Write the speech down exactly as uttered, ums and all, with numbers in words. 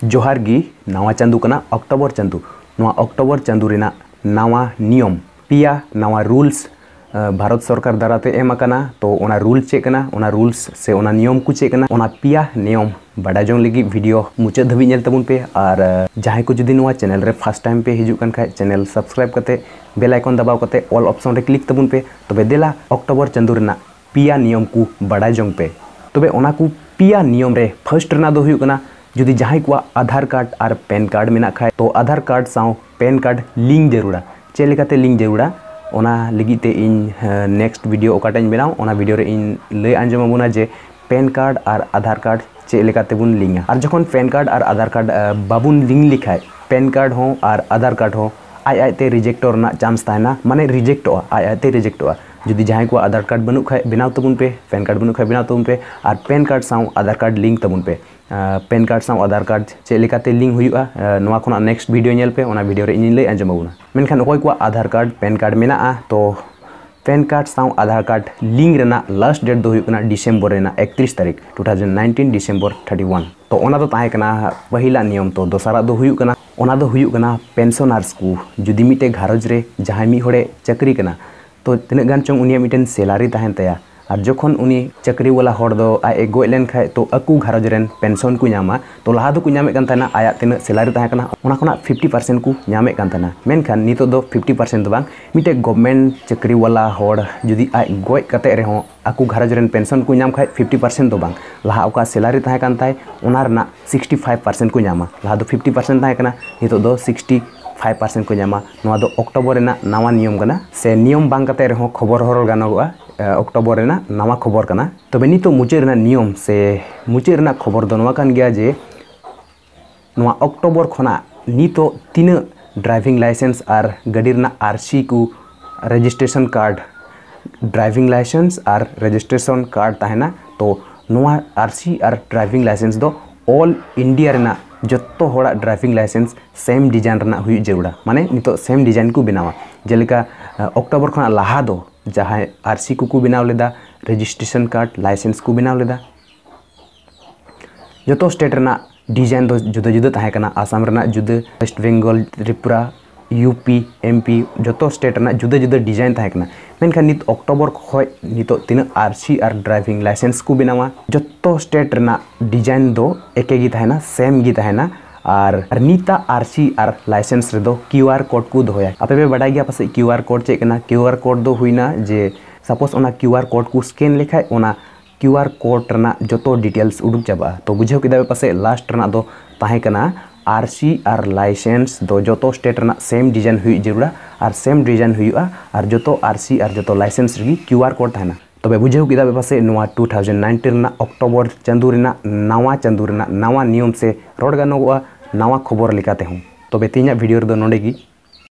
ᱡᱚᱦᱟᱨ ᱜᱮ᱾ ᱱᱟᱣᱟ ᱪᱟᱸᱫᱳ ᱠᱟᱱᱟ, ᱚᱠᱴᱳᱵᱚᱨ ᱪᱟᱸᱫᱳ᱾ ᱱᱚᱣᱟ ᱚᱠᱴᱳᱵᱚᱨ ᱪᱟᱸᱫᱳ ᱨᱮᱱᱟᱜ ᱱᱟᱣᱟ ᱱᱤᱭᱚᱢ, ᱯᱮᱭᱟ ᱱᱟᱣᱟ ᱨᱩᱞᱥ ᱵᱷᱟᱨᱚᱛ ᱥᱚᱨᱠᱟᱨ ᱫᱟᱨᱟᱭ ᱛᱮ ᱮᱢ ᱟᱠᱟᱱᱟ᱾ ᱛᱚ ᱚᱱᱟ ᱨᱩᱞ ᱪᱮᱫ ᱠᱟᱱᱟ, ᱚᱱᱟ ᱨᱩᱞᱥ ᱥᱮ ᱚᱱᱟ ᱱᱤᱭᱚᱢ ᱠᱚ ᱪᱮᱫ ᱠᱟᱱᱟ, ᱚᱱᱟ ᱯᱮᱭᱟ ᱱᱤᱭᱚᱢ ᱵᱟᱰᱟᱭ ᱡᱚᱝ ᱞᱟᱹᱜᱤᱫ ᱵᱷᱤᱰᱤᱭᱳ ᱢᱩᱪᱟᱹᱫ ᱫᱷᱟᱹᱵᱤᱡ ᱧᱮᱞ ᱛᱟᱵᱚᱱ ᱯᱮ᱾ ᱟᱨ ᱡᱟᱦᱟᱸᱭ ᱠᱚ ᱡᱩᱫᱤ ᱱᱚᱣᱟ ᱪᱮᱱᱮᱞ ᱨᱮ ᱯᱷᱟᱥᱴ ᱴᱟᱭᱤᱢ ᱯᱮ ᱦᱤᱡᱩᱜ ᱠᱟᱱ ᱠᱷᱟᱡ, ᱪᱮᱱᱮᱞ ᱥᱟᱵᱥᱠᱨᱟᱭᱤᱵ ᱠᱟᱛᱮ ᱵᱮᱞ ᱟᱭᱠᱚᱱ ᱫᱟᱵᱟᱣ ᱠᱟᱛᱮ ᱚᱞ ᱚᱯᱥᱚᱱ ᱨᱮ ᱠᱞᱤᱠ ᱛᱟᱵᱚᱱ ᱯᱮ᱾ ᱛᱚᱵᱮ ᱫᱮᱞᱟ ᱚᱠᱴᱳᱵᱚᱨ ᱪᱟᱸᱫᱳ ᱨᱮᱱᱟᱜ ᱯᱮᱭᱟ ᱱᱤᱭᱚᱢ ᱠᱚ ᱵᱟᱰᱟᱭ ᱡᱚᱝ ᱯᱮ᱾ ᱛᱚᱵᱮ ᱚᱱᱟ ᱠᱚ ᱯᱮᱭᱟ ᱱᱤᱭᱚᱢ ᱨᱮ ᱯᱷᱟᱥᱴ ᱨᱮᱱᱟᱜ ᱫᱚ ᱦᱩᱭᱩᱜ ᱠᱟᱱᱟ, ᱡᱩᱫᱤ ᱡᱟᱦᱟᱸᱭ ᱠᱚᱣᱟᱜ ᱟᱫᱷᱟᱨ ᱠᱟᱨᱰ ᱟᱨ ᱯᱮᱱ ᱠᱟᱨᱰ ᱢᱮᱱᱟᱜ ᱠᱷᱟᱡ, ᱛᱚ ᱟᱫᱷᱟᱨ ᱠᱟᱨᱰ ᱥᱟᱶ ᱯᱮᱱ ᱠᱟᱨᱰ ᱞᱤᱝᱠ ᱡᱟᱹᱨᱩᱲᱟ᱾ ᱪᱮᱫ ᱞᱮᱠᱟᱛᱮ ᱞᱤᱝᱠ ᱡᱟᱹᱨᱩᱲᱟ, ᱚᱱᱟ ᱞᱟᱹᱜᱤᱫ ᱛᱮ ᱤᱧ ᱱᱮᱠᱥᱴ ᱵᱷᱤᱰᱤᱭᱳ ᱚᱠᱟᱴᱟᱜ ᱤᱧ ᱵᱮᱱᱟᱣ, ᱚᱱᱟ ᱵᱷᱤᱰᱤᱭᱳ ᱨᱮ ᱤᱧ ᱞᱟᱹᱭ ᱟᱸᱡᱚᱢ ᱟᱵᱚᱱᱟ ᱡᱮ ᱯᱮᱱ ᱠᱟᱨᱰ ᱟᱨ ᱟᱫᱷᱟᱨ ᱠᱟᱨᱰ ᱪᱮᱫ ᱞᱮᱠᱟ ᱛᱮᱵᱚᱱ ᱞᱤᱝᱠᱟ᱾ ᱟᱨ ᱡᱚᱠᱷᱚᱱ ᱯᱮᱱ ᱠᱟᱨᱰ ᱟᱨ ᱟᱫᱷᱟᱨ ᱠᱟᱨᱰ ᱵᱟᱵᱚᱱ ᱞᱤᱝᱠ ᱞᱮᱠᱷᱟᱡ, ᱯᱮᱱ ᱠᱟᱨᱰ ᱦᱚᱸ ᱟᱨ ᱟᱫᱷᱟᱨ ᱠᱟᱨᱰ ᱦᱚᱸ ᱟᱡ ᱟᱡᱛᱮ ᱨᱤᱡᱮᱠᱴᱚᱜ ᱨᱮᱱᱟᱜ ᱪᱟᱱᱥ ᱛᱟᱦᱮᱱᱟ, ᱢᱟᱱᱮ ᱨᱤᱡᱮᱠᱴᱚᱜᱼᱟ, ᱟᱡ ᱟᱡᱛᱮ ᱨᱤᱡᱮᱠᱴᱚᱜᱼᱟ᱾ ᱡᱩᱫᱤ ᱡᱟᱦᱟᱸᱭ ᱠᱚᱣᱟᱜ ᱟᱫᱷᱟᱨ ᱠᱟᱨᱰ ᱵᱟᱹᱱᱩᱜ ᱠᱷᱟᱡ ᱵᱮᱱᱟᱣ ᱛᱟᱵᱚᱱ ᱯᱮ, ᱯᱮᱱ ᱠᱟᱨᱰ ᱵᱟᱹᱱᱩᱜ ᱠᱷᱟᱡ ᱵᱮᱱᱟᱣ ᱛᱟᱵᱚᱱ ᱯᱮ, ᱟᱨ ᱯᱮᱱ ᱠᱟᱨᱰ ᱥᱟᱶ ᱟᱫᱷᱟᱨ ᱠᱟᱨᱰ ᱞᱤᱝᱠ ᱛᱟᱵᱚᱱ ᱯᱮ᱾ ᱯᱮᱱ ᱠᱟᱨᱰ ᱥᱟᱶ ᱟᱫᱷᱟᱨ ᱠᱟᱨᱰ ᱪᱮᱫ ᱞᱮᱠᱟᱛᱮ ᱞᱤᱝᱠ ᱦᱩᱭᱩᱜᱼᱟ, ᱱᱚᱣᱟ ᱠᱷᱚᱱᱟᱜ ᱱᱮᱠᱥᱴ ᱵᱷᱤᱰᱤᱭᱳ ᱧᱮᱞ ᱯᱮ, ᱚᱱᱟ ᱵᱷᱤᱰᱤᱭᱳ ᱨᱮ ᱤᱧᱤᱧ ᱞᱟᱹᱭ ᱟᱸᱡᱚᱢ ᱟᱵᱚᱱᱟ᱾ ᱢᱮᱱᱠᱷᱟᱱ ᱚᱠᱚᱭ ᱠᱚᱣᱟᱜ ᱟᱫᱷᱟᱨ ᱠᱟᱨᱰ, ᱯᱮᱱ ᱠᱟᱨᱰ ᱢᱮᱱᱟᱜᱼᱟ, ᱛᱚ ᱯᱮᱱ ᱠᱟᱨᱰ ᱥᱟᱶ ᱟᱫᱷᱟᱨ ᱠᱟᱨᱰ ᱞᱤᱝᱠ ᱨᱮᱱᱟᱜ ᱞᱟᱥᱴ ᱰᱮᱴ ᱫᱚ ᱦᱩᱭᱩᱜ ᱠᱟᱱᱟ ᱰᱤᱥᱮᱢᱵᱚᱨ ᱨᱮᱱᱟᱜ ᱮᱠᱛᱨᱤᱥ ᱛᱟᱹᱨᱤᱠᱷ, two thousand nineteen, December thirty one. ᱛᱚ ᱚᱱᱟ ᱫᱚ ᱛᱟᱦᱮᱸ ᱠᱟᱱᱟ ᱯᱟᱹᱦᱤᱞᱟᱜ ᱱᱤᱭᱚᱢ᱾ ᱛᱚ ᱫᱚᱥᱟᱨᱟᱜ ᱫᱚ ᱦᱩᱭᱩᱜ ᱠᱟᱱᱟ, ᱯᱮᱱᱥᱚᱱᱟᱨᱥ ᱠᱚ, ᱡᱩᱫᱤ ᱢᱤᱫᱴᱮᱡ ᱜᱷᱟᱨᱚᱸᱡᱽ ᱨᱮ ᱡᱟᱦᱟᱸᱭ ᱢᱤᱫ ᱦᱚᱲᱮ ᱪᱟᱹᱠᱨᱤ ᱠᱟᱱᱟ, ᱛᱚ ᱛᱤᱱᱟᱹᱜ ᱜᱟᱱ ᱪᱚᱝ ᱩᱱᱤᱭᱟᱜ ᱢᱤᱫᱴᱮᱱ ᱥᱮᱞᱟᱨᱤ ᱛᱟᱦᱮᱱ ᱛᱟᱭᱟ, ᱟᱨ ᱡᱚᱠᱷᱚᱱ ᱩᱱᱤ ᱪᱟᱹᱠᱨᱤ ᱣᱟᱞᱟ ᱦᱚᱲ ᱫᱚ ᱟᱡ ᱮ ᱜᱚᱡ ᱞᱮᱱ ᱠᱷᱟᱡ, ᱛᱚ ᱟᱠᱚ ᱜᱷᱟᱨᱚᱸᱡᱽ ᱨᱮᱱ ᱯᱮᱱᱥᱚᱱ ᱠᱚ ᱧᱟᱢᱟ᱾ ᱛᱚ ᱞᱟᱦᱟ ᱫᱚᱠᱚ ᱧᱟᱢᱮᱫ ᱠᱟᱱ ᱛᱟᱦᱮᱱᱟ, ᱟᱭᱟᱜ ᱛᱤᱱᱟᱹᱜ ᱥᱮᱞᱟᱨᱤ ᱛᱟᱦᱮᱸ ᱠᱟᱱᱟ, ᱚᱱᱟ ᱠᱷᱚᱱᱟᱜ ᱯᱷᱤᱯᱴᱤ ᱯᱟᱨᱥᱮᱱᱴ ᱠᱚ ᱧᱟᱢᱮᱫ ᱠᱟᱱ ᱛᱟᱦᱮᱱᱟ᱾ ᱢᱮᱱᱠᱷᱟᱱ ᱱᱤᱛᱚᱜ ᱫᱚ ᱯᱷᱤᱯᱴᱤ ᱯᱟᱨᱥᱮᱱᱴ ᱫᱚ ᱵᱟᱝ, ᱢᱤᱫᱴᱮᱡ ᱜᱚᱵᱷᱢᱮᱱᱴ ᱪᱟᱹᱠᱨᱤ ᱣᱟᱞᱟ ᱦᱚᱲ ᱡᱩᱫᱤ ᱟᱡ ᱜᱚᱡ ᱠᱟᱛᱮ ᱨᱮᱦᱚᱸ ᱟᱠᱚ ᱜᱷᱟᱨᱚᱸᱡᱽ ᱨᱮᱱ ᱯᱮᱱᱥᱚᱱ ᱠᱚ ᱧᱟᱢ ᱠᱷᱟᱡ, ᱯᱷᱤᱯᱴᱤ ᱯᱟᱨᱥᱮᱱᱴ ᱫᱚ ᱵᱟᱝ, ᱞᱟᱦᱟ ᱚᱠᱟ ᱥᱮᱞᱟᱨᱤ ᱛᱟᱦᱮᱸ ᱠᱟᱱ ᱛᱟᱭ, ᱚᱱᱟ ᱨᱮᱱᱟᱜ ᱥᱤᱠᱥᱴᱤ ᱯᱷᱟᱭᱤᱵᱷ ᱯᱟᱨᱥᱮᱱᱴ ᱠᱚ ᱧᱟᱢᱟ᱾ ᱞᱟᱦᱟ ᱫᱚ ᱯᱷᱤᱯᱴᱤ ᱯᱟᱨᱥᱮᱱᱴ ᱛᱟᱦᱮᱸ ᱠᱟᱱᱟ, ᱱᱤᱛᱚᱜ ᱫᱚ ᱥᱤᱠᱥᱴᱤ ᱯᱷᱟᱭᱤᱵᱷ ᱯᱟᱨᱥᱮᱱᱴ ᱠᱚ ᱧᱟᱢᱟ᱾ ᱱᱚᱣᱟ ᱫᱚ ᱚᱠᱴᱳᱵᱚᱨ ᱨᱮᱱᱟᱜ ᱱᱟᱣᱟ ᱱᱤᱭᱚᱢ ᱠᱟᱱᱟ, ᱥᱮ ᱱᱤᱭᱚᱢ ᱵᱟᱝ ᱠᱟᱛᱮ ᱨᱮᱦᱚᱸ ᱠᱷᱚᱵᱚᱨ ᱦᱚᱨᱚᱞ ᱜᱟᱱᱚᱜᱚᱜᱼᱟ᱾ ᱮ, ᱚᱠᱴᱳᱵᱚᱨ ᱨᱮᱱᱟᱜ ᱱᱟᱣᱟ ᱠᱷᱚᱵᱚᱨ ᱠᱟᱱᱟ᱾ ᱛᱚᱵᱮ ᱱᱤᱛᱚᱜ ᱢᱩᱪᱟᱹᱫ ᱨᱮᱱᱟᱜ ᱱᱤᱭᱚᱢ ᱥᱮ ᱢᱩᱪᱟᱹᱫ ᱨᱮᱱᱟᱜ ᱠᱷᱚᱵᱚᱨ ᱫᱚ ᱱᱚᱣᱟ ᱠᱟᱱ ᱜᱮᱭᱟ ᱡᱮ ᱱᱚᱣᱟ ᱚᱠᱴᱳᱵᱚᱨ ᱠᱷᱚᱱᱟᱜ ᱱᱤᱛᱚᱜ ᱛᱤᱱᱟᱹᱜ ᱰᱨᱟᱭᱵᱷᱤᱝ ᱞᱟᱭᱥᱮᱱᱥ ᱟᱨ ᱜᱟᱹᱰᱤ ᱨᱮᱱᱟᱜ ᱟᱨᱥᱤ ᱠᱚ, ᱨᱮᱡᱤᱥᱴᱨᱮᱥᱚᱱ ᱠᱟᱨᱰ, ᱰᱨᱟᱭᱵᱷᱤᱝ ᱞᱟᱭᱥᱮᱱᱥ ᱟᱨ ᱨᱮᱡᱤᱥᱴᱨᱮᱥᱚᱱ ᱠᱟᱨᱰ ᱛᱟᱦᱮᱱᱟ᱾ ᱛᱚ ᱱᱚᱣᱟ ᱟᱨᱥᱤ ᱟᱨ ᱰᱨᱟᱭᱵᱷᱤᱝ ᱞᱟᱭᱥᱮᱱᱥ ᱫᱚ ᱚᱞ ᱤᱱᱰᱤᱭᱟ ᱨᱮᱱᱟᱜ ᱡᱚᱛᱚ ᱦᱚᱲᱟᱜ ᱰᱨᱟᱭᱵᱷᱤᱝ ᱞᱟᱭᱥᱮᱱᱥ ᱥᱮᱢ ᱰᱤᱡᱟᱭᱤᱱ ᱨᱮᱱᱟᱜ ᱦᱩᱭᱩᱜ ᱡᱟᱹᱨᱩᱲᱟ᱾ ᱢᱟᱱᱮ ᱱᱤᱛᱚᱜ ᱥᱮᱢ ᱰᱤᱡᱟᱭᱤᱱ ᱠᱚ ᱵᱮᱱᱟᱣᱟ᱾ ᱡᱮᱞᱮᱠᱟ, ᱟᱸ, ᱚᱠᱴᱳᱵᱚᱨ ᱠᱷᱚᱱᱟᱜ ᱞᱟᱦᱟ ᱫᱚ ᱡᱟᱦᱟᱸᱭ ᱟᱨᱥᱤ ᱠᱚᱠᱚ ᱵᱮᱱᱟᱣ ᱞᱮᱫᱟ, ᱨᱮᱡᱤᱥᱴᱨᱮᱥᱚᱱ ᱠᱟᱨᱰ, ᱞᱟᱭᱥᱮᱱᱥ ᱠᱚ ᱵᱮᱱᱟᱣ ᱞᱮᱫᱟ, ᱡᱚᱛᱚ ᱥᱴᱮᱴ ᱨᱮᱱᱟᱜ ᱰᱤᱡᱟᱭᱤᱱ ᱫᱚ ᱡᱩᱫᱟᱹ ᱡᱩᱫᱟᱹ ᱛᱟᱦᱮᱸ ᱠᱟᱱᱟ᱾ ᱟᱥᱟᱢ ᱨᱮᱱᱟᱜ ᱡᱩᱫᱟᱹ, West Bengal, Tripura, U P, M P, ᱡᱚᱛᱚ ᱥᱴᱮᱴ ᱨᱮᱱᱟᱜ ᱡᱩᱫᱟᱹ ᱡᱩᱫᱟᱹ ᱰᱤᱡᱟᱭᱤᱱ ᱛᱟᱦᱮᱸ ᱠᱟᱱᱟ᱾ ᱢᱮᱱᱠᱷᱟᱱ ᱱᱤᱛ ᱚᱠᱴᱳᱵᱚᱨ ᱠᱷᱚᱱ ᱱᱤᱛᱚᱜ ᱛᱤᱱᱟᱹᱜ ᱟᱨᱥᱤ ᱟᱨ ᱰᱨᱟᱭᱵᱷᱤᱝ ᱞᱟᱭᱥᱮᱱᱥ ᱠᱚ ᱵᱮᱱᱟᱣᱟ, ᱡᱚᱛᱚ ᱥᱴᱮᱴ ᱨᱮᱱᱟᱜ ᱰᱤᱡᱟᱭᱤᱱ ᱫᱚ ᱮᱠᱮ ᱜᱮ ᱛᱟᱦᱮᱱᱟ, ᱥᱮᱢ ᱜᱮ ᱛᱟᱦᱮᱱᱟ᱾ ᱟᱨ ᱱᱤᱛᱟᱜ ᱟᱨᱥᱤ ᱟᱨ ᱞᱟᱭᱥᱮᱱᱥ ᱨᱮᱫᱚ ᱠᱤᱭᱩ ᱟᱨ ᱠᱳᱰ ᱠᱚ ᱫᱚᱦᱚᱭᱟ᱾ ᱟᱯᱮ ᱯᱮ ᱵᱟᱰᱟᱭ ᱜᱮᱭᱟ ᱯᱟᱥᱮᱡ ᱠᱤᱭᱩ ᱟᱨ ᱠᱳᱰ ᱪᱮᱫ ᱠᱟᱱᱟ? ᱠᱤᱭᱩ ᱟᱨ ᱠᱳᱰ ᱫᱚ ᱦᱩᱭᱱᱟ ᱡᱮ ᱥᱟᱯᱳᱡᱽ ᱚᱱᱟ ᱠᱤᱭᱩ ᱟᱨ ᱠᱳᱰ ᱠᱚ ᱥᱠᱮᱱ ᱞᱮᱠᱷᱟᱡ ᱚᱱᱟ ᱠᱤᱭᱩ ᱟᱨ ᱠᱳᱰ ᱨᱮᱱᱟᱜ ᱡᱚᱛᱚ ᱰᱤᱴᱮᱞᱥ ᱩᱰᱩᱠ ᱪᱟᱵᱟᱜᱼᱟ᱾ ᱛᱚ ᱵᱩᱡᱷᱟᱹᱣ ᱠᱮᱫᱟ ᱯᱮ ᱯᱟᱥᱮᱡ ᱞᱟᱥᱴ ᱨᱮᱱᱟᱜ ᱫᱚ ᱛᱟᱦᱮᱸ ᱠᱟᱱᱟ ᱟᱨᱥᱤ ᱟᱨ ᱞᱟᱭᱥᱮᱱᱥ ᱫᱚ ᱡᱚᱛᱚ ᱥᱴᱮᱴ ᱨᱮᱱᱟᱜ ᱥᱮᱢ ᱰᱤᱡᱟᱭᱤᱱ ᱦᱩᱭᱩᱜ ᱡᱟᱹᱨᱩᱲᱟ ᱟᱨ ᱥᱮᱢ ᱰᱤᱡᱟᱭᱤᱱ ᱦᱩᱭᱩᱜᱼᱟ ᱟᱨ ᱡᱚᱛᱚ ᱟᱨᱥᱤ ᱟᱨ ᱡᱚᱛᱚ ᱞᱟᱭᱥᱮᱱᱥ ᱨᱮᱜᱮ ᱠᱤᱭᱩ ᱟᱨ ᱠᱳᱰ ᱛᱟᱦᱮᱱᱟ᱾ ᱛᱚᱵᱮ ᱵᱩᱡᱷᱟᱹᱣ ᱠᱮᱫᱟ ᱯᱮ ᱯᱟᱥᱮᱡ ᱱᱚᱣᱟ ᱴᱩ ᱛᱷᱟᱣᱡᱮᱱᱰ ᱱᱟᱭᱤᱱᱴᱤᱱ ᱨᱮᱱᱟᱜ ᱚᱠᱴᱳᱵᱚᱨ ᱪᱟᱸᱫᱳ ᱨᱮᱱᱟᱜ ᱱᱟᱣᱟ ᱪᱟᱸᱫᱳ ᱨᱮᱱᱟᱜ ᱱᱟᱣᱟ ᱱᱤᱭᱚᱢ ᱥᱮ ᱨᱚᱲ ᱜᱟᱱᱚᱜᱚᱜᱼᱟ ᱱᱟᱣᱟ ᱠᱷᱚᱵᱚᱨ ᱞᱮᱠᱟ ᱛᱮᱦᱚᱸ᱾ ᱛᱚᱵᱮ ᱛᱮᱦᱮᱧᱟᱜ ᱵᱷᱤᱰᱤᱭᱳ ᱨᱮᱫᱚ ᱱᱚᱸᱰᱮ ᱜᱮ᱾